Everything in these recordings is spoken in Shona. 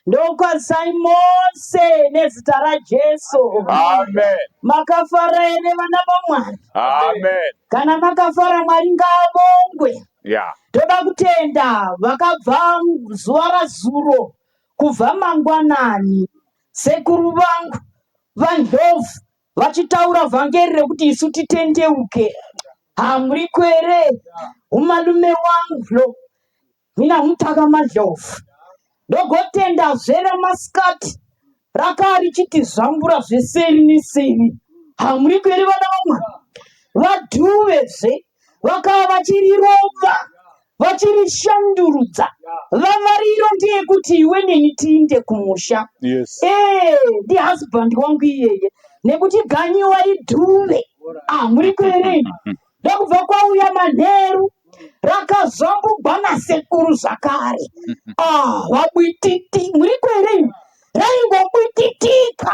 Ndokwazisai mose nezita raJesu. Amen. Makafara here vana vaMwari? Amen. Kana makafara Mwari ngaavongwe. Yeah. Toda kutenda vakabva zuva razuro kubva mangwanani sekuru vangu vaNdlovu vachitaura vhangeri rekuti isu titendeuke. Hamuriko here umalume wangu lo Mina mutaka madlovu. Ndogotendazve ramasikati rakaa richiti zvambura zveseri neseri. Hamuriko here vana vamwari? Vadhuvezve vakaa vachirirova vachirishandurudza. Vavariro ndeyekuti iwe neni tiinde kumusha. Yes. Eh, ndihusband wangu iyeye nekuti ganyiwa idhuve. Ah, muriko here? Ndokubva kwauya manheru rakazvambugwa nasekuru zvakare ah, vabwititi muriko here imi raingobwititika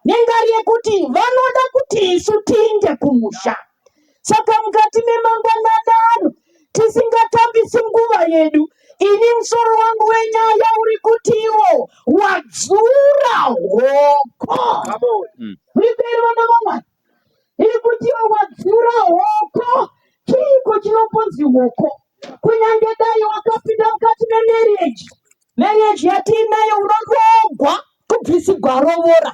nengari yekuti vanoda kuti isu tiinde kumusha saka mukati memangwanani ano tisingatambisi nguva yedu ini musoro wangu wenyaya uri kuti iwo wadzura hoko muriko here vana vamwari iri kuti iwe wadzura hoko chiiko chinombonzi hoko kunyange dai wakapinda mukati memarriage marriage yatiinayo unoroogwa kubvisigwa rovora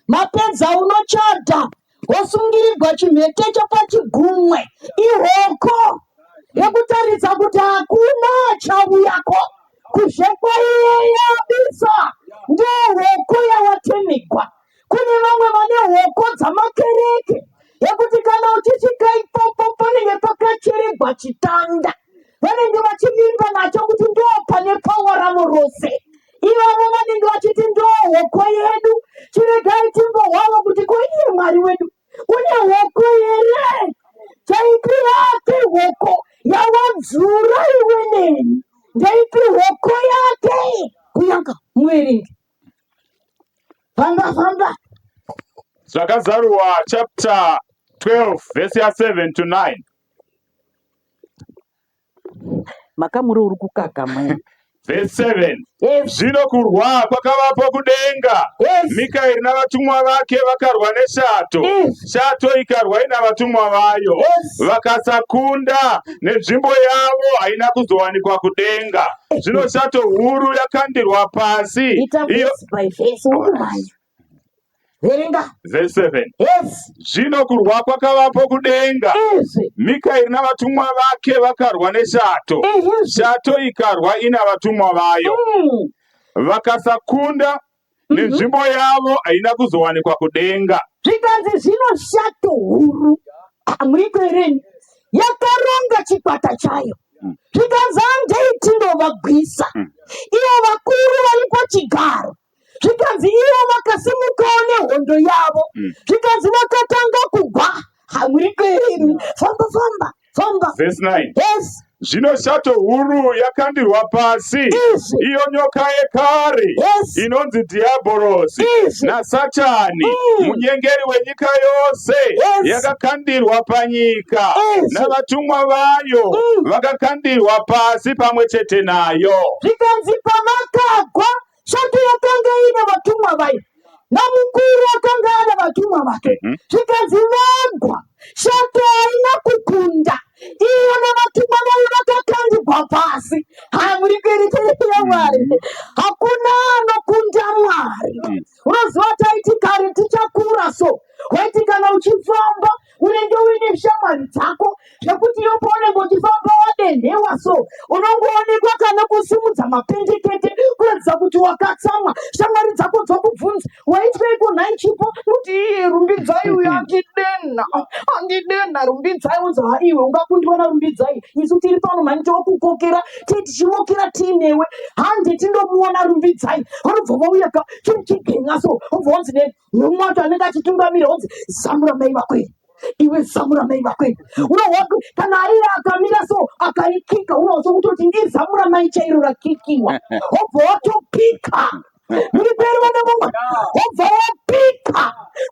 mapedza unochadha wosungirigwa chimhete chepachigumwe ihoko yekutaridza kuti hakuna achauyako kuzhe kwaiyeye abisa ndohoko yawatemigwa Kune vamwe vane hoko dzamakereke yekuti kana uchisvika ipopo panenge pakacheregwa chitanda vanenge vachivimba nacho kuti ndo pane pawa ravo rose ivavo vanenge vachiti ndo hoko yedu chiregai timbohwavo kuti ko iye mwari wedu une hoko here chaipi yake hoko yawadzura iwe neni ndeipi hoko yake kuyanga muverengi Famba famba. Zvakazarurwa chapter 12 verse ya 7 to 9. Makamuri uri kukaka mwe. Verse 7. Yes. Zvino kurwa kwakavapo kudenga. Yes. Mikaeri navatumwa vake vakarwa neshato. Yes. Shato ikarwa ina vatumwa vayo. Yes. Vakasakunda nenzvimbo yavo haina kuzowanikwa kudenga. Zvino shato huru yakandirwa pasi. Ita Iyo verse by verse ukumhanya. Verenga. Verse 7. Yes. Zvino kurwa kwakavapo kudenga. Izvi. Mikaeri navatumwa vake vakarwa neshato. Izvi. Shato ikarwa ina vatumwa vayo. Vakasakunda nenzvimbo yavo haina kuzowanikwa kudenga. Zvikanzi zvino shato huru hamuriko here imi yakaronga chikwata chayo zvikanzi handei tindovagwisa ivo vakuru vari pachigaro zvikanzi ivo vakasimukawo nehondo yavo zvikanzi vakatanga kugwa hamuriko here imi famba famba Famba. Verse 9. Yes. Zvino shato huru yakandirwa pasi, Izvi. iyo nyoka yekare Yes. inonzi Dhiabhorosi Izvi. naSatani, munyengeri wenyika yose, Yes. yakakandirwa panyika, Izvi. navatumwa vayo vakakandirwa pasi pamwe chete nayo. Zvikanzi pavakagwa Shato yakanga ine vatumwa vayo namukuru akanga ana vatumwa vake mhm. zvikanzi vagwa shato haina kukunda iyo navatumwa vayo vakakandigwa pasi hamurikuerekereya mwari mhm. hakuna anokunda mwari mhm. unoziva taiti kare tichakura so waiti kana uchifamba unenge uine shamwari dzako zvekuti iyo paunenge uchifamba wadenhewa so unongoonekwa kana kusimudza mapendekete kuratidza kuti wakatsamwa shamwari dzako dzokubvunza waitweiko nhai chipo kuti iye rumbidzai uyo andidenha andidenha rumbidzai unzi ha iwe ungakundwa narumbidzai isu tiri pano mhani tokukokera tee tichivokera tiinewe hande tindomuona rumbidzai vanobva vauya ka chiri chigen'a so obva wanzi Murume wacho anenge achitungamira onzi zamura mai vako iri iwe zamura mai vako iri unohwa kana ariye akamira so akaikika unohwa kutoti ndizamura mai chairo rakikiwa wobva watopika muri peri vana vamwe wobva wapika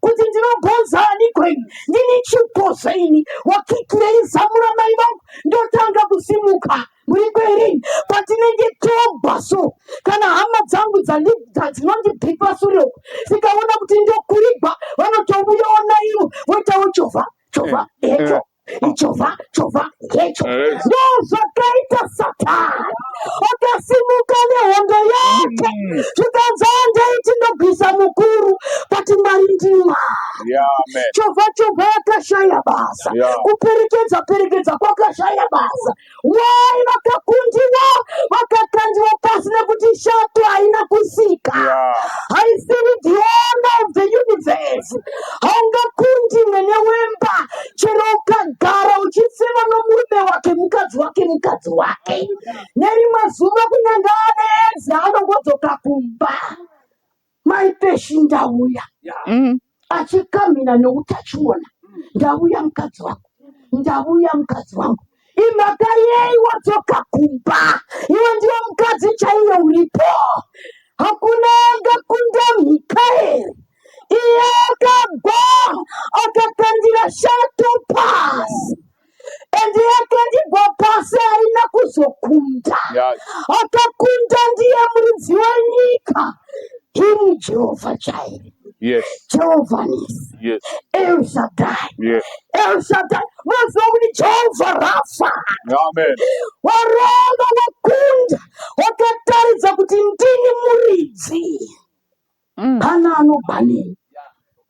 kuti ndinobhonza aniko ini ndini chipo zveini wakikirei zamura mai vangu ndotanga kusimuka muri kweri patinenge tobva so kana hama dzangu Dzinondibhipa, dzinondibhipa sure uku. Zikaona kuti ndokurigwa, vanotouyawo naivo voitawo chovha chovha hecho ichovha chovha hecho. Ndozvakaita Satani, akasimuka nehondo yake, zvikanzi andaiti ndobvisa mukuru, but Mwari ndiMwari. Yeah, amen. Chovha chovha yakashaya basa. Kuperekedza perekedza kwakashaya basa. Wai vakakundiwa, vakakandiwa pasi nekuti shato haina kusika. Haisiri the owner of the universe. Haungakundi mwene wemba chero ukagara uchifeva nomurume wake, mukadzi wake, mukadzi wake. Nerimwe zuva kunyange aneedza anongodzoka kumba. Mai Peshi, ndauya. Achikamhina noutachiona, ndauya mukadzi wangu, ndauya mukadzi wangu. Imhaka yei wadzoka kumba? Iwe ndiwo mukadzi chaiye uripo. Hakuna angakunda Mikaeri. Iye akagwa akakandira shato pasi, ende yakandigwa pasi haina kuzokunda. Akakunda ndiye muridzi wenyika, him Jehovha Jireh, Jehovha Nisi, El Shaddai. El Shaddai, munoziva kuti Jehovha Rafa. Amen. Warova, wakunda, wakataridza kuti ndini muridzi. Pana anobva neni,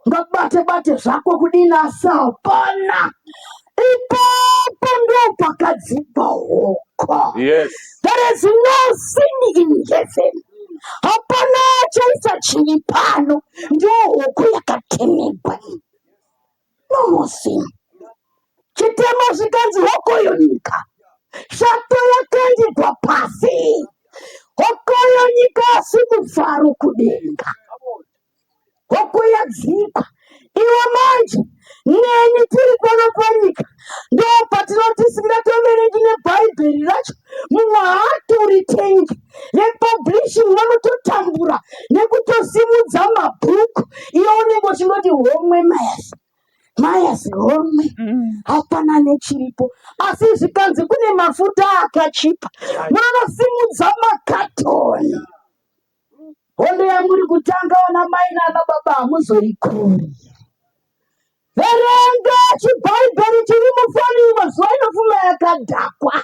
ngabate bate zvako kudini, asi hapana. Ipapo ndo pakadzikwa hoko. There is no sin in heaven. Hapana chaisa chiri pano, ndo hoko yakatemegwa. No more sin. Chitema zvikanzi hokoyo nyika, shato yakandigwa pasi, hokoyo nyika, asi mufaro kudenga, hoko yadzikwa. Iwe manje neni tiri pano panyika, ndo patinoti tisingatoverengi nebhaibheri racho. Mumwe haatoritengi, vepublishing vanototambura nekutosimudza mabhuku. Iwe unenge uchingoti homwe mayasi mayasi homwe, hapana nechiripo. Asi zvikanzi kune mafuta akachipa, munonosimudza makatoni. Hondo yamuri kutanga, vana mai nana baba, hamuzoikuri. Verenga chibhaibheri chiri mufoni. Mazuva inofuma yakadhakwa,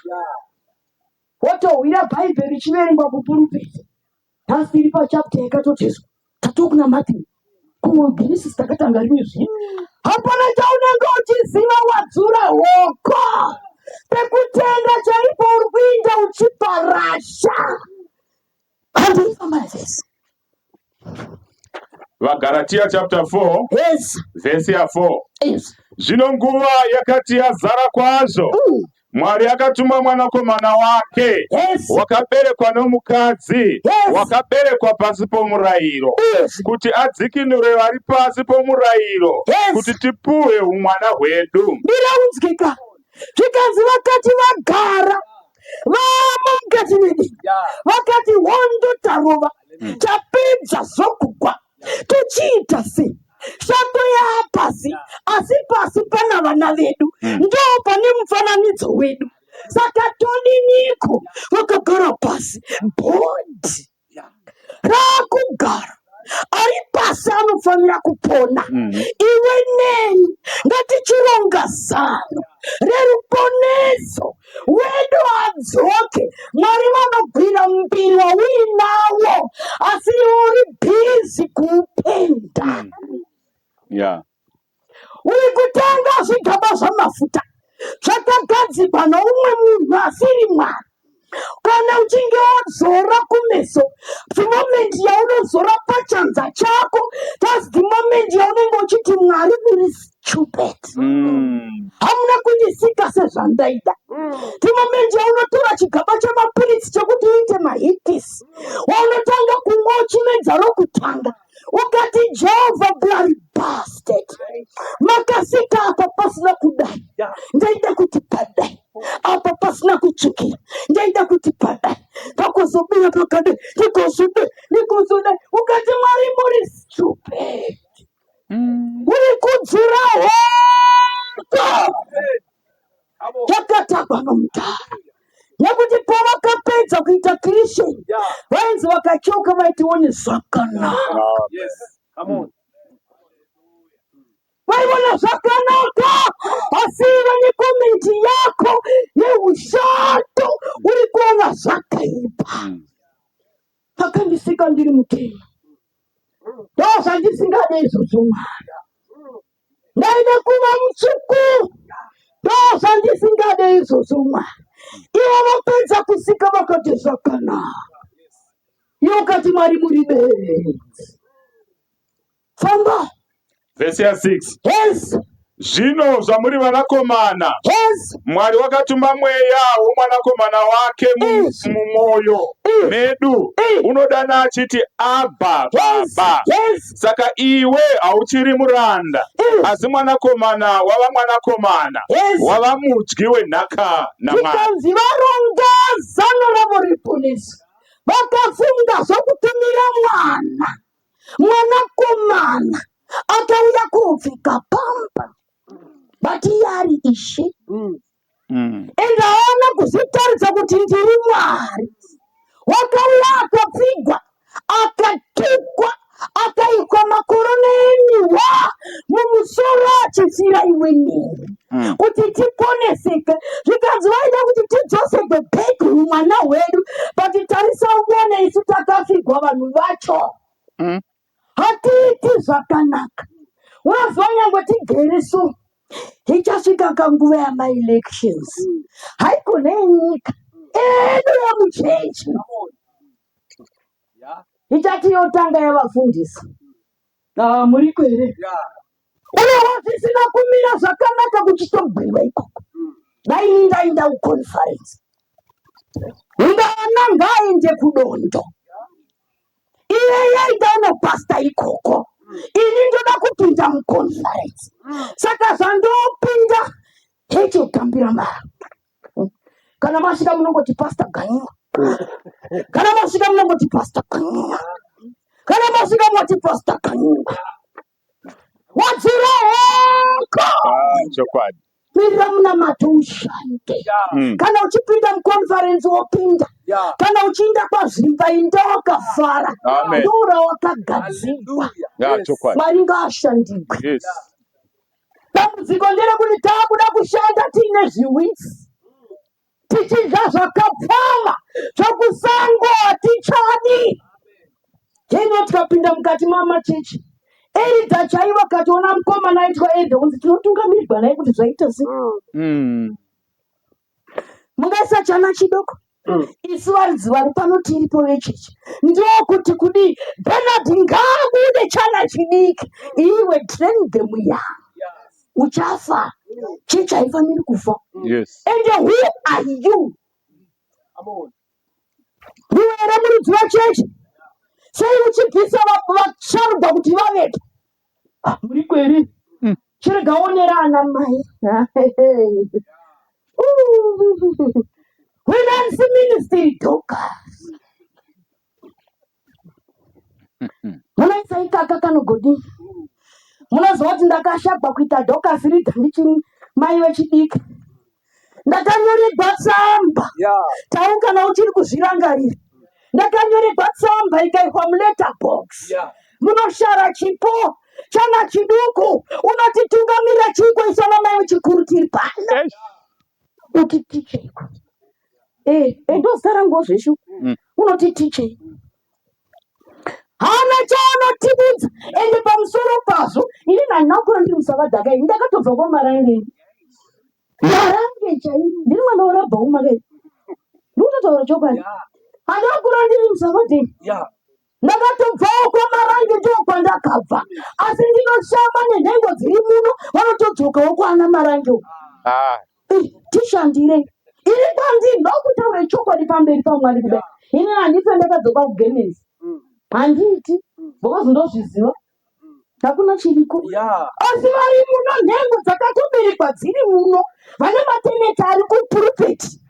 wotohwira bhaibheri chiverengwa kupurupeti. Nhasi iri pachapter yakatoteswa, tatokuna Matthew, kuGenesis takatanga rimwe zvino. Hapana chaunenge uchiziva, wadzura hoko. Pekutenda chaipo uri kuinda uchiparasha. Handifamba nevhesi. VaGaratia chapter 4, vhesi ya4. Zvino nguva yakati yazara kwazvo, Mwari akatuma mwanakomana wake, wakaberekwa nomukadzi, wakaberekwa pasi pomurayiro, kuti adzikinure vari pasi pomurayiro, kuti tipuwe umwana hwedu. Ndiraunzwika. Zvikanzi vakati vagara vamo mukati medenga, vakati hondo tarova, tapedza zvokugwa, tochiita sei? Shato yaapasi, asi pasi pana vana vedu, ndo pane mufananidzo wedu, saka todiniko? Vakagara pasi, bhodhi raakugara. Ari pasi anofanira kupona. Iwe neni ngatichironga zano reruponeso wedu adzoke. Mwari vanogwira mubiri wauinawo, asi iwe uri busy kuupenda. Uri kutenga zvigaba zvamafuta zvakagadzirwa noumwe munhu asiri Mwari. Kana uchinge wazora kumeso, the moment yaunozora pachanza chako, that's the moment yaunenge uchiti, "Mwari, muri stupid. Hamuna kundisika sezvandaida." The moment yaunotora chigaba chemapiritsi chekuti uite mahitisi, waunotanga kumwa uchimedza rokutanga, ukati, "Jehovha, bloody bastard, makasika apa pasina kudai, ndaida kuti padai, apa pasina kutsvukira, ndaida kuti padai, pakuzobuya pakadai, ndikozodai, ndikozodai." Ukati, "Mwari, muri stupid." Uri kudzura hoko yakatakwa nomutara, nekuti pavakapedza kuita creation, vainzi vakacho Vachitsauka vaitione zvakanaka. Yes. Come on. Vaiona zvakanaka, asi iwe nekomenti yako yeushato uri kuona zvakaipa. Akandisika ndiri mutema, ndozvandisingade izvozvo Mwari. Ndaida kuva mutsvuku, ndozvandisingade izvozvo Mwari. Ivo vapedza kusika vakati zvakanaka, iwe ukati Mwari muri benzi. Famba. Vhesi ya 6. Yes. Zvino zvamuri vanakomana, Yes. Mwari wakatuma mweya womwanakomana wake Yes. mumwoyo Yes. medu, Yes. unodana achiti Abba, Yes. Baba. Yes. Saka iwe hauchiri muranda, Yes. asi mwanakomana wava mwanakomana, Yes. wava mudyi wenhaka naMwari. Zvikanzi varonga zano ravo reponesi, vakafunga zvokutumira mwana. Mwanakomana akauya koopfeka pamba but iye ari ishe. And haana kuzvitaridza kuti ndiri Mwari. Wakauya akapfigwa, akatukwa, akaikwa makorona emiwa mumusoro achifira iwe neni kuti tiponeseke. Zvikanzi vaida kuti tidzosekwe back humwana hwedu, but tarisa uone isu takafigwa vanhu vacho. Hatiiti zvakanaka. Unoziva nyangwe tigere so ichasvika kanguva yamaelections, haikona yenyika edu yemuchechi ichati yotanga yavafundisi. Ah, muriko here? Unowa zvisina kumira zvakanaka kuchitobwiwa ikoko. Dai ini ndaenda kuconference, ungaona ngaaende kudondo, iye yaita unopasta ikoko, ini ndoda kupinda muconference. Saka zvandopinda hechotambira mari. Kana masvika munongoti Pastor Ganyiwa, kana masvika munongoti Pastor Ganyiwa, kana masvika moti Pastor Ganyiwa, wadzura hoko. Ah, chokwadi. Mirira munamato ushande. Kana uchipinda muconference wopinda, kana uchiinda kwazvimba inda wakafara. Amen. Ndora wakagadzirwa. Ya, chokwadi. Mwari ngaashandigwe. Yes. Dambudziko nderekuti taakuda kushanda tiine zviwitsi, tichidya zvakapfava, zvokusango hatichadi. Hino tikapinda mukati mamachechi, eridha chaivo akatoona mukomana aitwa eridha kunzi tinotungamirirwa naye kuti zvaita sei. Mungaisa chana chidoko, isu varidzi vari pano tiripo vechechi, ndokuti kudii? Bernard ngaabude chana chidiki, iwe train them young. Uchafa, chechi haifaniri kufa. Yes. And who are you? Ndiwe here muridzi wechechi? Sei uchibvisa vasharugwa kuti vavepo? Ah, muri kweri chirega onera ana mai. Women's ministry Dorcas, munoisa ikaka kanogodii? Munoziva kuti ndakashagwa kuita Dorcas leader ndichiri mai vechidiki. Ndakanyorerwa tsamba. Tau kana uchiri kuzvirangarira, ndakanyorerwa tsamba ikaiswa muletter box. Munoshara chipo chana chiduku, unotitungamirira chiiko isu ana mai vechikuru tiri pano? Eish. Utiticheiko? Eh, eh, ndozita rangu zveshu. Unotitichei? Haana chaanotibudza. Ende pamusoro pazvo, ini handina kukura ndiri musavadhaka, ini ndakatobva kwamarange, marange chairo, ndiri mwana warabhauma kai, ndikutotaura chokwadi. Handina kukura ndiri musavadheni, ndakatobvawo kwamarange, ndiko kwandakabva, asi ndinoshama nenhengo dziri muno vanotodzokawo kwana Marange uko. Ah. Eh, tishandire ini kwandiri ndokutaura chokwadi pamberi paMwari kudai, ini handife ndakadzoka kugemenzi, handiiti, because ndozviziva hakuna chiriko. Asi vari muno, nhengo dzakatoberekwa dziri muno, vane mateneti ari kupurupeti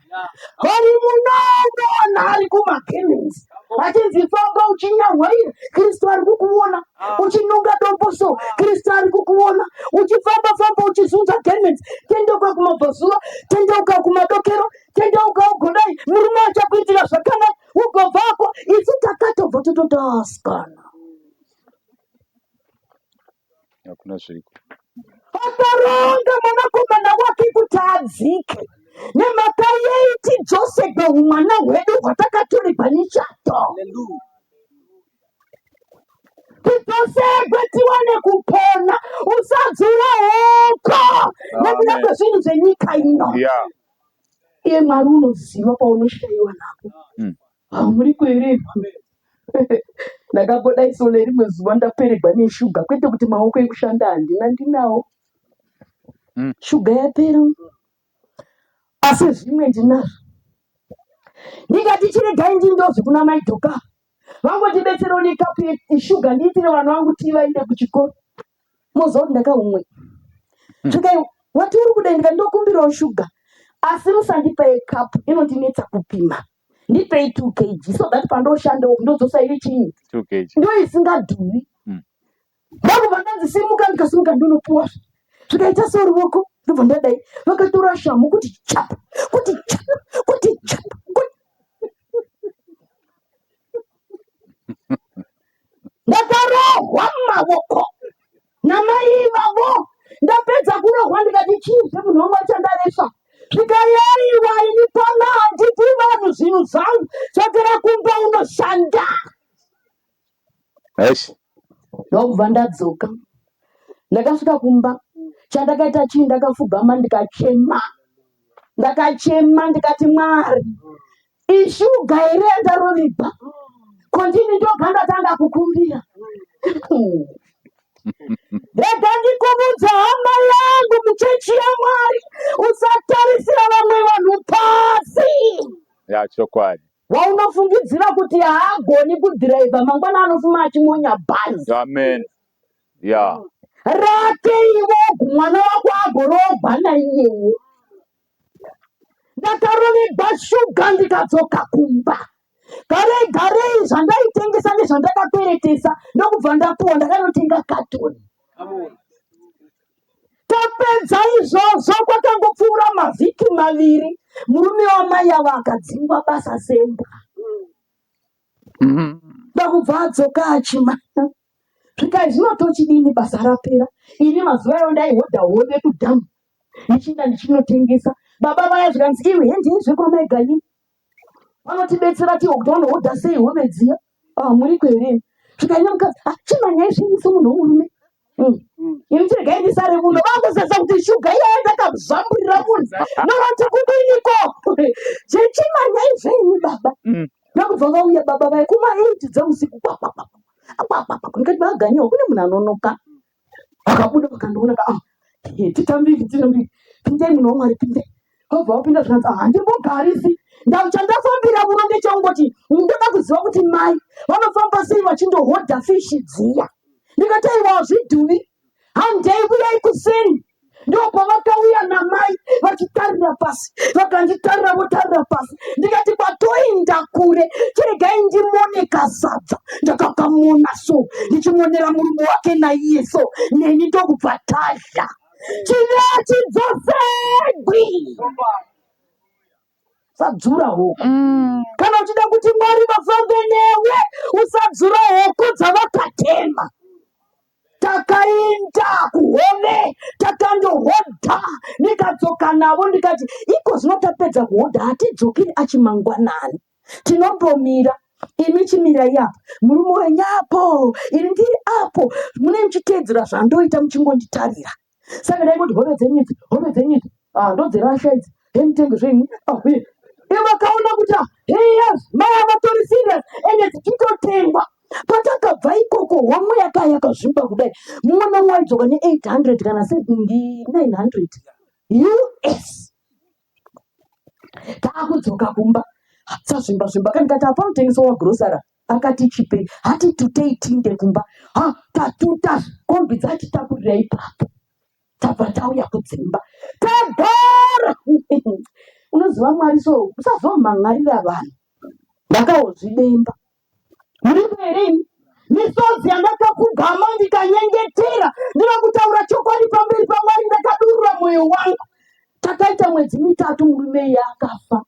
vari muno, unoona ari kumagemenzi achinzi famba uchinyahwaira, Kristu ari kukuona uchinunga dombo, so Kristu ari kukuona uchifamba famba uchizunza gemenzi, tendeuka kumabvazuva, tendeuka kumadokero, tendeuka ugodai, murume achakuitira zvakanaka. ugobvako isu takatobva tototaskana Hakuna zviriko. Akaronga mwanakomana wake kuti adzike nemhaka yei tidzoserwe umwana hwedu hwatakatorerwa nechato. Tidzoserwe tiwane kupona. Usadzura hoko nekuda Amen. kwezvinhu zvenyika ino. Yeah. Iye Mwari unoziva paunoshayiwa napo. Hamuriko here? Ndakambodai so nerimwe zuva ndaperegwa neshuga kwete kuti maoko ekushanda handina ndinawo. Shuga yapera asi zvimwe ndinazvo. Ndikati chiregai ndindozvi kuna mai Dhoka vangondibetserewo nekapu yeshuga ndiitire vana vangu tii vaende kuchikoro. Moziva kuti ndakaumwe. Zvikai wati uri kudai ndikati ndokumbirawo shuga asi musandipa yekapu inondinetsa kupima. Ndipei 2 kg so that pandoshandawo ndodzosa iri chinyi 2 kg. Ndo isingadhuri. Ndakubva ndanzi simuka ndikasimuka ndonopuwa zvikaita soruoko ndobva ndadai vakatora shamhu kuti chap kuti chap kuti chap kuti ndakarohwa mumavoko namai ivavo ndapedza kurohwa ndikati chiizve munhu wangu achandaresva zvikayaiwa ini pano handipi vanhu zvinhu zvangu dzokera kumba unoshanda Eish. Ndokubva ndadzoka ndakasvika kumba chandakaita chii ndakafugama ndikachema ndakachema ndikati mwari ishuga here yandarovigwa ko ndini ndoga ndatanga kukumbira rega ndikuvudze hama yangu muchechi yamwari usatarisira vamwe vanhu pasi Ya chokwadi. Waunofungidzira kuti haagoni kudhiraivha mangwana anofuma achimonya bhazi. Amen. Ya. Rake iwe mwana wako agoroogwa naiyeye. Ndakarovegwa shuga ndikadzoka kumba. Garei garei zvandaitengesa nezvandakakweretesa ndokubva ndapuwa ndakanotenga katoni. Tapedza izvozvo kwakangopfuura mavhiki maviri murume wamai ava akadzingwa basa sembwa. Ndakubva adzoka achimanya. Zvikai zvino tochidini basa rapera. Ini mazuva ayo ndaihodha hove kudhamu ndichinda ndichinotengesa. Baba vaya zvikanzi iwe hendei zvekwamai Ganyini. Vanotibetsera tiwo kuti vanohodha sei hove dziya. Ah, muriko here? Zvikaina mukadzi, ah, chimhanyai zvenyu semunhu womurume. Ini chiregai ndisare muno. Vakusesa kuti shuga iya yandakazvamburira munhu. Ndovati kudiniko? Chechimhanyai zvenyu baba. Ndokubva vauya baba vaye kuma 8 dzeusiku. Kwa kwa kwa. Kwa kwa kwa. Ndikati vaganyiwa kune munhu anonoka. Vakabuda vakandiona ka ah, titambire titambire. Pindai munhu waMwari pindai. Vabva vapinda zvikanzi ah, handimbogarisi. Chandafambira muno ndechekungoti ndoda kuziva kuti mai vanofamba sei vachindohodha fishi dziya. Ndikati aiwa hazvidhuvi. Handei vuyai kuseni. Ndopavakauya namai vachitarira pasi vakanditarira votarira pasi ndikati kwatoinda kure chiregai ndimone kasadza ndakakamona so ndichimonera murume wake naiye so neni ndokubva tadya chive chidzoserwi usadzura hoko kana uchida kuti mwari vafambe newe usadzura hoko dzavakatema Takaenda kuhove takandohodha ndikadzoka navo ndikati iko zvino tapedza kuhodha hatidzokeri achimangwanani tinombomira imi chimirai apa murume wenyu apo ini ndiri apo mune muchiteedzera zvandoita muchingonditarira saka ndaingoti hove dzenyu idzi hove dzenyu idzi ah, ndodzerasha idzi hemutenge zvenyu ah, ivo vakaona kuti ah, hey, mai avatori serious ende dzichitotengwa patakabva ikoko homwe yaka yakazvimba kudai mumwe nomwe waidzoka ne800 kana 900 us taakudzoka kumba sazvimba zvimba kani kati apa panotengeswa wagrosara akati chipei hati tutei tinde kumba ha tatuta kombi dzatitakurira ipapo tabva tauya kudzimba tagara unoziva mwari so usazomhan'arira vanhu ndakaozvidemba Muripo here imi? Misodzi yandakapfugama ndikanyengetera, ndava kutaura chokwadi pamberi paMwari, ndakadurura mwoyo wangu. Takaita mwedzi mitatu murume iye akafa.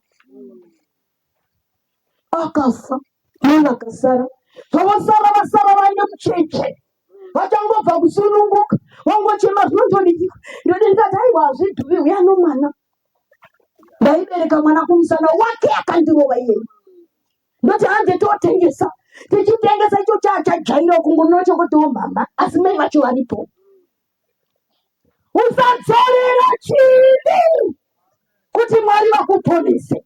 Akafa. vasara zvavosara vasara vaine mucheche vachangobva kusununguka wangochema zvinotodii ndoti ndikati aiwa hazvidhuvi uya nomwana ndaibereka mwana kumusana wake akandirova iyeye ndoti hanze totengesa tichitengesa icho chaachajaira kungonocho kutiwo mhama asi mai vacho varipo usadzorera chivi kuti mwari vakuponese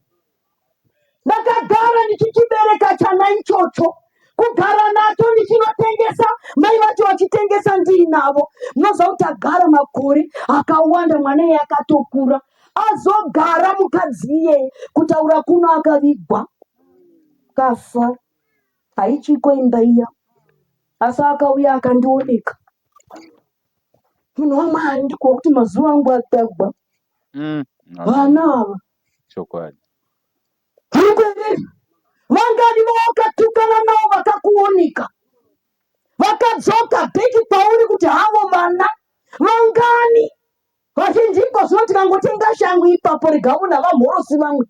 ndakagara ndichichibereka chana ichocho kugara nacho ndichinotengesa mai vacho vachitengesa ndiinavo munoziva kuti agara makore akawanda mwana iye akatokura azogara mukadzi iyeye kutaura kuno akavigwa kafa haichiko imba iya asi akauya akandioneka munhu wamwari ndikuwa kuti mazuva angu atagwa vana ava Chokwadi. Muri vangani vawakatukana navo vakakuonika vakadzoka bheki kwauri kuti havo vana vangani vazhinji iko zvino tikangotenga shangu ipapo rega vona vamhorosi vamwe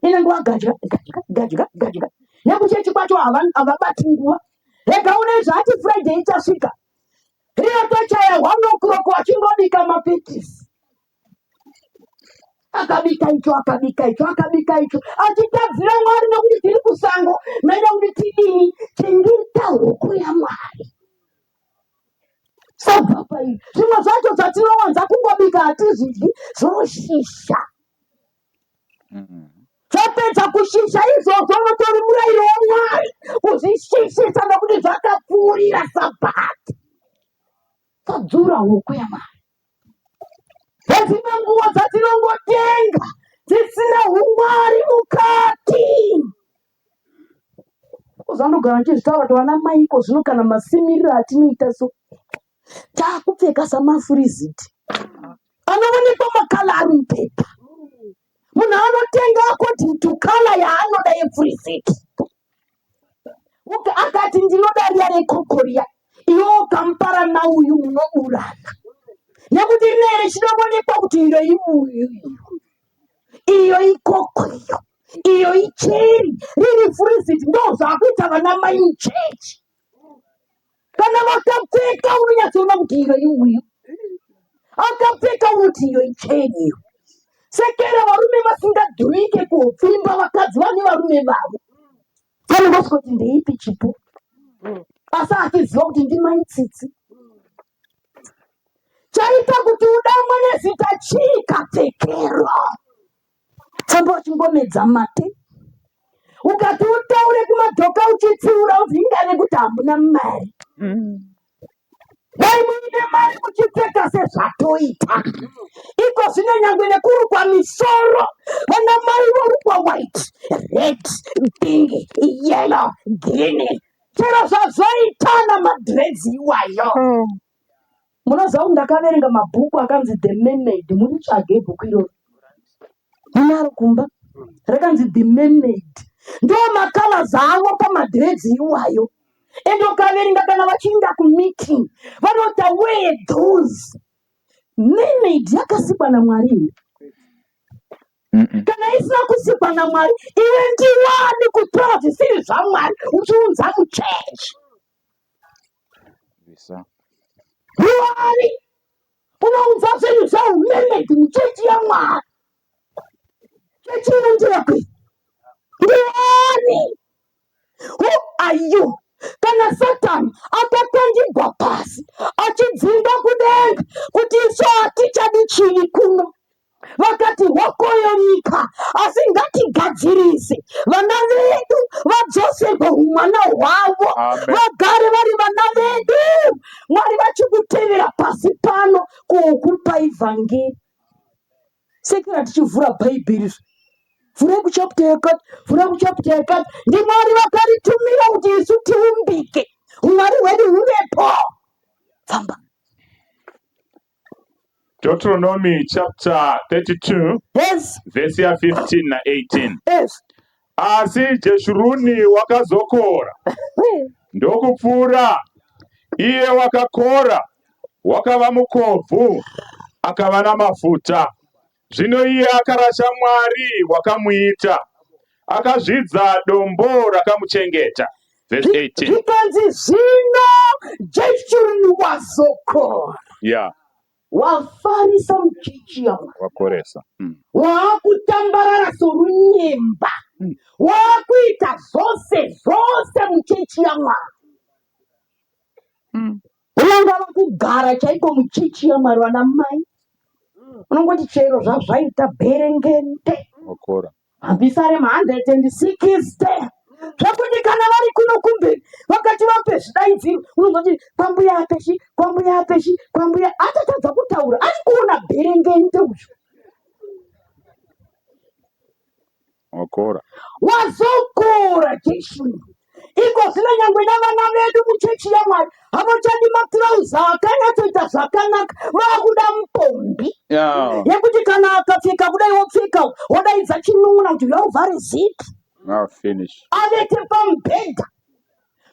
inenge wagadya gadya gadya gadya nekuchechi kwacho havabati nguva rega une zvaati friday ichasvika rinotochaya 1 o'clock vachingobika mapetisi akabika icho akabika icho akabika icho achitadzira mwari nekuti tiri kusango maida kuti tidini chengeta hoko yamwari sabva paii zvimwe zvacho zvatinowanza kungobika hatizvidyi zvoshisha Zvapedza kushisha izvozvo unotori murayiro wamwari kuzvishishisa nekuti zvakapfuurira sabhati sadzura hoko yamwari Dzimwe nguo dzatinongotenga dzisina umwari mukati. Uzanogara ndichizvitaura kuti vana mai iko zvino kana masimiriro atinoita so taakupfeka samafuriziti anoonekwa makala ari mupepa. Munhu anotenga according to color yaanoda yefuriziti. Akati ndinoda riya rekoko riya, iwe ukamupara nauyu munoburana nekuti rinenge richinoonekwa kuti iro ibuyu iyo ikoko iyo iyo icheri riri furiziti ndo zvakuita vana mai muchechi kana vakapfeka unonyatsoona kuti iyo iuyu akapfeka unoti iyo icheri iyo sekera varume vasingadhurike kupfimba vakadzi vane varume vavo vanongosvika kuti ndeipi chipo asi achiziva kuti ndimai tsitsi chaita kuti udamwe nezita chii kapfekero tsamba uchingomedza mate ukati utaure kumadhoka uchitsiura uzi ingave kuti hamuna mari dai muine mari muchipfeka sezvatoita iko zvino nyangwe nekurukwa misoro vana mai vorukwa white red pink yellow green chero zvazvaitana madredzi iwayo Munoziva kuti ndakaverenga mabhuku akanzi The Mermaid, muritsvage bhuku iroro. Munaro kumba. Rakanzi The Mermaid. Ndo macolors avo pamadredzi iwayo. And ukaverenga kana vachiinda kumeeting, vanota wear those. Mermaid yakasikwa naMwari here? Kana isina kusikwa naMwari, iwe ndiwani kutora zvisiri zvaMwari uchiunza muchechi? Visa. Mwari unounza zvinhu zveumermaid muchechi yaMwari. Chechi ino ndeyakwe. Ndiani? Who are you? Kana Satani akakandigwa pasi achidzingwa kudenga kuti isu hatichadi chivi kuno vakati hokoyo nyika asi ngatigadzirise vana vedu vadzoserwe umwana hwavo vagare vari vana vedu mwari vachikutevera pasi pano kukupa ivhangeri sekera tichivhura bhaibheri vhurai kuchapta yakati vhurai kuchapta yakati ndimwari vakaritumira kuti isu tiumbike umwari hwedu huvepo famba Deuteronomy chapter 32 Yes. vhesi ya 15 na 18. Yes. Asi Jeshuruni wakazokora ndokupfuura, iye wakakora, wakava mukobvu, akava namafuta. Zvino iye akarasha Mwari wakamuita, akazvidza dombo rakamuchengeta. Verse 18. Zvikanzi zvino Jeshuruni wazokora. Wafarisa muchechi yaMwari. Wakoresa. Waakutambarara sorunyemba. Waakuita zvose zvose muchechi yaMwari. Unongava kugara chaiko muchechi yaMwari vana mai. Unongoti chero zvazvaita bherengende. Wakora. Hambisa rema160 zvekuti kana vari kuno kumberi vakati vape zvidaidziro unozoti kwambuya apeshi, kwambuya apeshi, kwambuya achatadza kutaura ari kuona bherengende uyu. Wakora. Wazokora Jeshuruni. Iko zvino nyangwe navana vedu muchechi yaMwari havachadi matirauza akanyatsoita zvakanaka, vakuda mupombi yekuti kana akapfeka kudai wopfeka wodaidza chinun'una kuti uya uvhare zipi. Now finish. Avete pamubhedha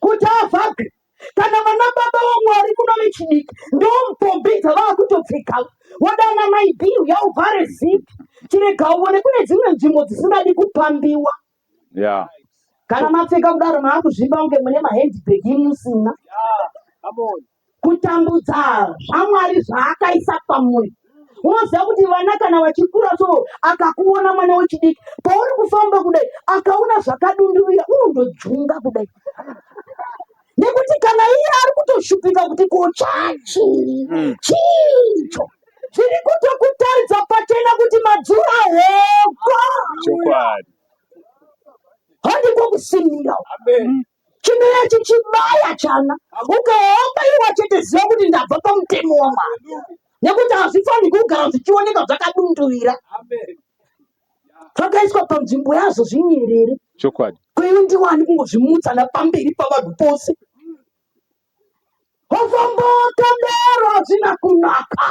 kuti avhagwe. Kana vana baba vaMwari kuno vechidiki ndomupombi dzavakutopfeka, wodana mai B uya uvhare zipi. Chirega uone kune dzimwe nzvimbo dzisingadi kupambiwa. Kana mapfeka kudaro maakuzvimba kunge mune mahandbag musina. Kutambudza zvaMwari zvaakaisa pamuri. Unoziva kuti vana kana vachikura so akakuona mwana wechidiki pauri kufamba kudai akaona zvakadunduvira unondojunga kudai. Nekuti kana iye ari kutoshupika kuti ko chachi chicho zviri kutokutaridza pachena kuti madzura hoko. Chokwadi. Handiko kusimira. Chimera chichibaya chana ukahobaiwa chete ziva kuti ndabva pamutemo waMwari, nekuti hazvifaniri kugara zvichioneka zvakadunduvira. Zvakaiswa panzvimbo yazvo zvinyerere. Chokwadi. Kweiwe ndiwani kungozvimutsa napamberi pavanhu pose. Wafamba wakadaro hazvina kunaka.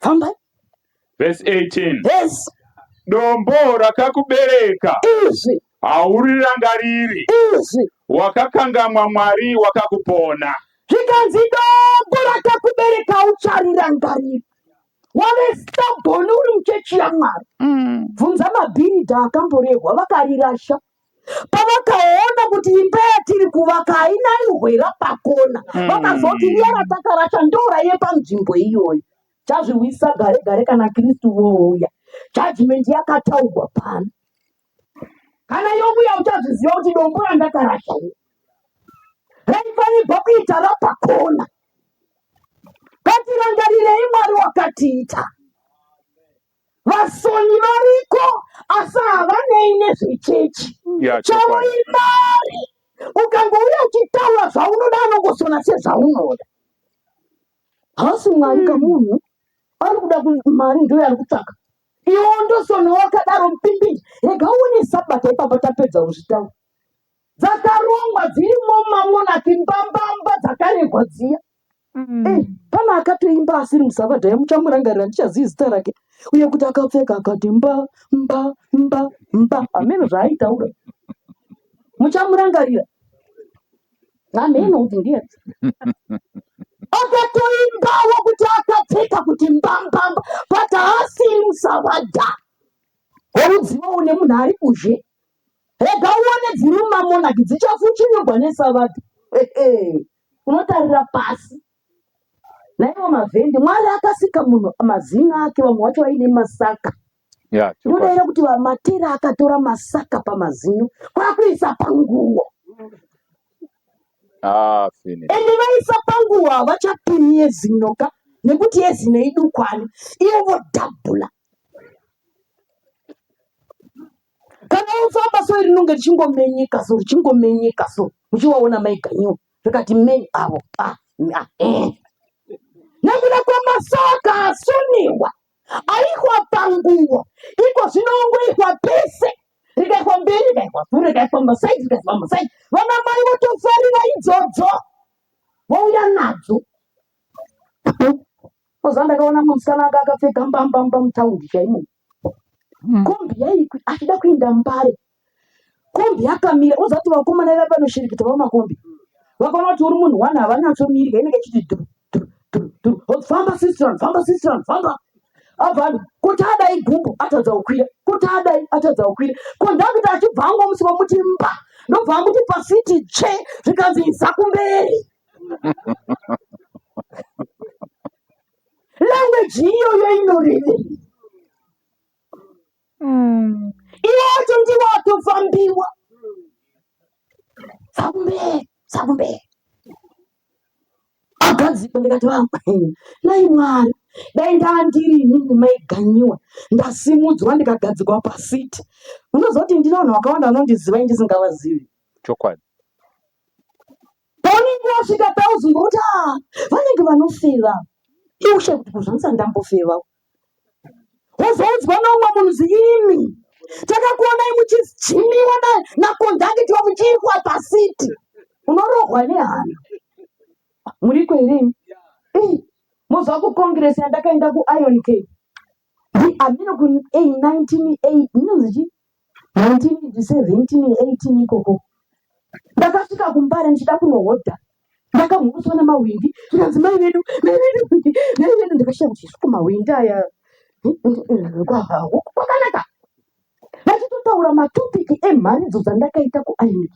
Famba. Verse 18. Yes. Dombo rakakubereka. Izvi. Haurirangariri. Izvi. Wakakangamwa Mwari wakakupona. Zvikanzi dombo rakakubereka ucharirangarira. Wave stubborn uri muchechi yaMwari. Bvunza mabhiridha akamborehwa vakarirasha. Pavakaona kuti imba yatiri kuvaka haina ihwera pakona, vakazoti riya ratakarasha ndo raive panzvimbo iyoyo. Chazviwisa gare gare kana Kristu vouya. Judgment yakataurwa pano. Kana youya uchazviziva kuti dombo randakarasha iri raifanirwa kuita rapakona. Ngatirangarirei Mwari wakatiita. Vasoni variko asi havanei nezvechechi. Chavo imari. Ukangouya uchitaura zvaunoda anongosona sezvaunoda. Haasi Mwari kamunhu ari kuda mari ndiyo ari kutsvaka. Iwe wondosona wakadaro mupimbinji. Rega uone sabata ipapa tapedza kuzvitaura. Dzakarongwa dzirimo mamonaki mbambamba dzakaregwa dziya. Pane akatoimba asiri musavadha yamuchamurangarira ndichazivi zita rake, uye kuti akapfeka akati mba mba mba mba hameno zvaaitaura. Muchamurangarira hameno kuti ndiye akatoimbawo kuti akapfeka kuti mbambamba, but haasiri musavadha. Warudziva une munhu ari kuzhe. Rega uone dziri mumamonaki dzichafuchinyugwa nesavadha. Unotarira pasi. Naivo mavhendi, Mwari akasika munhu mazino ake, vamwe vacho vaine masaka. Ndodaira kuti vamatera akatora masaka pamazino kwakuisa panguo. Finish. Ende vaisa panguo havachapimi yezino ka, nekuti yezino idukwani, ivo vodhabhula. Kana wofamba so rinonge richingomenyeka so, richingomenyeka so, muchivaona maiganyiwa rikati meni avo Nekuda kwamasaka asoniwa aihwa panguo, iko zvino ongoihwa pese, rikaihwa mberi, rikaihwa sure, rikaihwa masaidi, rikaihwa masaidi. Vana mai votofarira idzodzo, vouya nadzo. Oza ndakaona musikana anga akapfeka mbambamba mutaundi chaimo. Kombi yaikwi achida kuenda Mbare. Kombi yakamira, oza kuti vakomana vaya vanoshirikita vamakombi. Vakaona kuti uri munhu one havanatsomirika, inenge ichiti dhu dhu dhu dhu. Oti famba sister, famba sister, famba. Abva ati, kuti adai gumbo atadza kukwira, kuti adai atadza kukwira. Kondakita achibva angomusiwa muti mba. Ndobva amuti pasiti tsve, zvikanzi iza kumberi. Language iyoyo inorevei? Iwe wacho ndiwe watofambiwa. Sakumberi, sakumberi. Agadzikwa ndikati vangu, nai Mwari, dai ndandiri inini maiganyiwa, ndasimudzwa ndikagadzikwa pasiti. Unoziva kuti ndine vanhu vakawanda vanondiziva indisingavazivi. Chokwadi. Paunenge wasvika pauzunga kuti ah, vanenge vanofeva. Iwe ushaye kuti kuzvanisa ndambofeva. Wozoudzwa neumwe munhu zi imi takakuonai muchijimiwa nakondakitiwa muchiikwa pasiti. Unorohwa nehana. Muriko here imi? Eh, mozwa kucongress yandakaenda kuIron K. Hameno ku 19 inonzi chii? 1917 18 ikoko ndakasvika kumbare ndichida kunohodha ndakamhuruswa namahwindi zvikanzi mai vedu mai vedu mai vedu ndikashaya kuti isuku mahwindi aya kwakanaka vachitotaura matopiki emharidzo dzandakaita kuIMK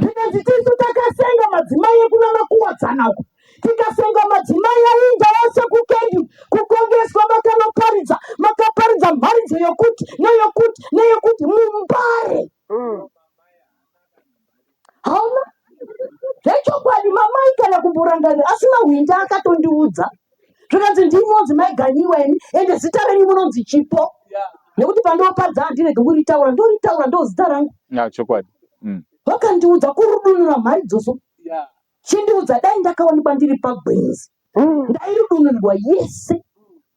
Zvikanzi tisu takasenga madzimai ekuna makuwadzana uko tikasenga madzimai ainda ose kukendi kukongeswa makanoparidza makaparidza mharidzo yokuti neyokuti neyokuti mumbare hauna zvechokwadi mamai kana kumborangarira asi mahwindi akatondiudza zvikanzi ndimi monzi maiganyiwa imi ende zita renyu munonzi chipo nekuti pandoparidza handirege kuritaura ndoritaura ndo zita rangu Ya, chokwadi. Vakandiudza kurudunura mharidzo so chindiudza dai ndakawanikwa ndiri pagwenzi ndairudunurwa yese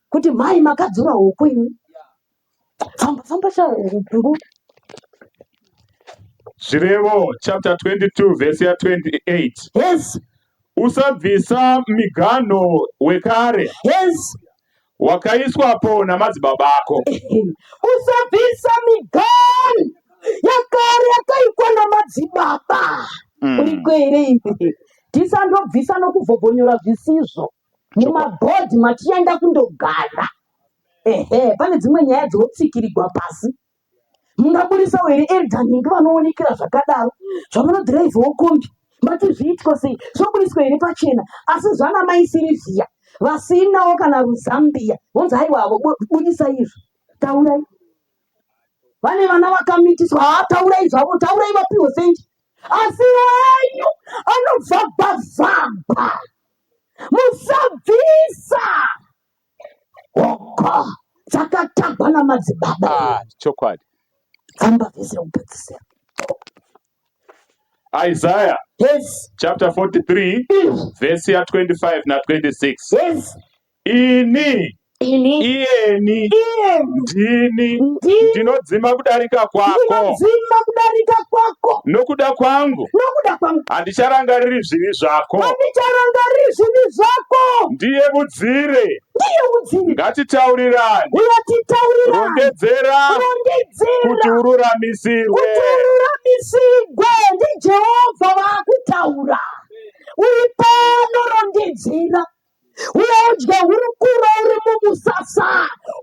kuti mhai makadzura hoko imi famba famba shangu Zvirevo chapter 22 verse ya 28. Yes. Usabvisa miganho wekare. Yes. Wakaiswapo namadzibaba ako. Usabvisa miganho yakare yakaikwa namadzibaba. Uriko here iwe? Tisandobvisa nokuvhobhonyora zvisizvo mumabhodhi matichaenda kundogara. Ehe, pane dzimwe nyaya dzotsikirigwa pasi. Mungaburitsawo here elder nhingi vanoonekera zvakadaro zvamunodhiraivhawo kombi mati zviitwa sei zvoburitswa here pachena asi zvana mai Sirivhiya vasinawo kana ruzambiya vonzi haiwa avo budisai izvo taurai vane vana vakamitiswa haa taurai zvavo taurai vapiwe sendi asi wenyu anovhabhavhabha musabvisa Hoko dzakatagwa namadzibaba. Ah, chokwadi. Famba vhesi rekupedzisira. Isaiah Yes. chapter 43 verse ya 25 na 26. Yes. Ini Ini. iyeni Iye ndini ndini ndinodzima kudarika kwako ndinodzima kudarika kwako nokuda kwangu nokuda kwangu handicharangariri zvivi zvako handicharangariri zvivi zvako ndiye mudzire ndiye udzire ngatitaurirane uye titaurirane rondedzera rondedzera kuti ururamisirwe kuti ururamisirwe ndijehovha vaakutaura uri pano rondedzera uye udye hurukuro uri mumusasa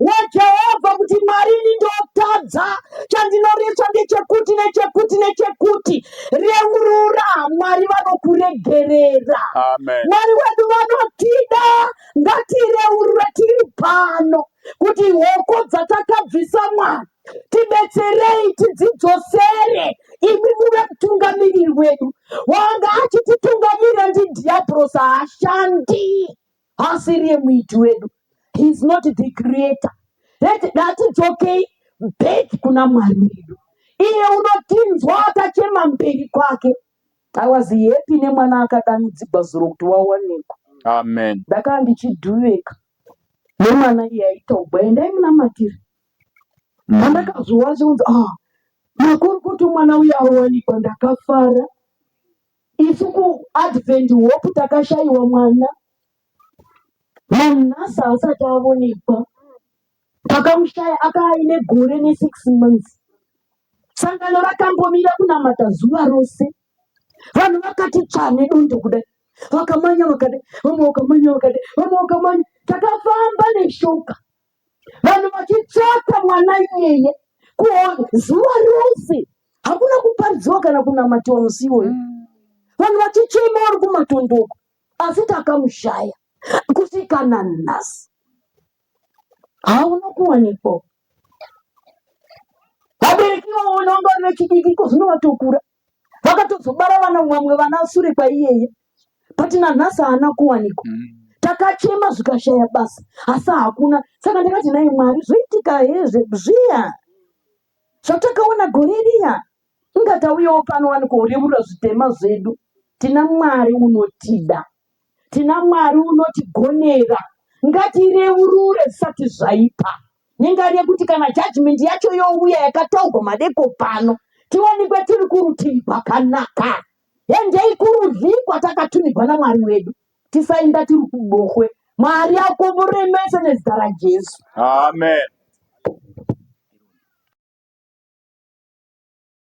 waJehovha kuti Mwari ini ndotadza chandinoresva ndechekuti nechekuti nechekuti reurura Mwari vanokuregerera Amen. Mwari wedu vanotida ngatireurure tiri pano kuti hoko dzatakabvisa Mwari tibetserei tidzidzosere imi muve mutungamiriri wedu wanga achititungamirira ndidhiabhorosi haashandi haasiriye muiti wedu he is not the creator ngatidzokei back kuna mwari wedu iye unotinzwa akachema mberi kwake I was happy nemwana akadanidzigwa zuro kuti wawanikwa Amen. ndakanga ndichidhuveka nemwana iye aitaugwa endai munamatire Pandakazviwa zvikunzi ah makurukutu mwana uya awanikwa ndakafara. Isu kuAdvent Hope takashaiwa mwana nanhasi haasati avonekwa. Takamushaya akaaine gore ne6 months. Sangano rakambomira kunamata zuva rose. Vanhu vakati tsva nedondo kudai. Vakamanya vakadai, vamwe vakamanya vakadai, vamwe vakamanya. Takafamba neshoka. Vanhu vachitsvaka mwana iyeye zuva rose. Hakuna kuparidziwa kana kunamatiwa musi iwoyo. Vanhu vachichema vari kumatondoko, asi takamushaya kusvika nanhasi. Hauna kuwanikwa. Vabereki ivavo vanga vari vechidiki iko zvino vatokura. Vakatozobara vana vamwe vana sure kwaiyeye. But nanhasi haana kuwanikwa. Takachema zvikashaya basa asi hakuna. Saka ndakati nhai Mwari zvoitika here zviya zvatakaona gore riya? Inga tauyawo pano wani koreurura zvitema zvedu. Tina Mwari unotida. Tina Mwari unotigonera. Ngatireurure zvisati zvaipa. Nengari yekuti kana judgment yacho youya yakataurwa madeko pano, tiwanikwe tiri kurutivi rwakanaka. Hendei kurudyi kwatakatumigwa naMwari wedu. Tisaenda tiri kubohwe. Mwari akomborere mese nezita raJesu. Amen.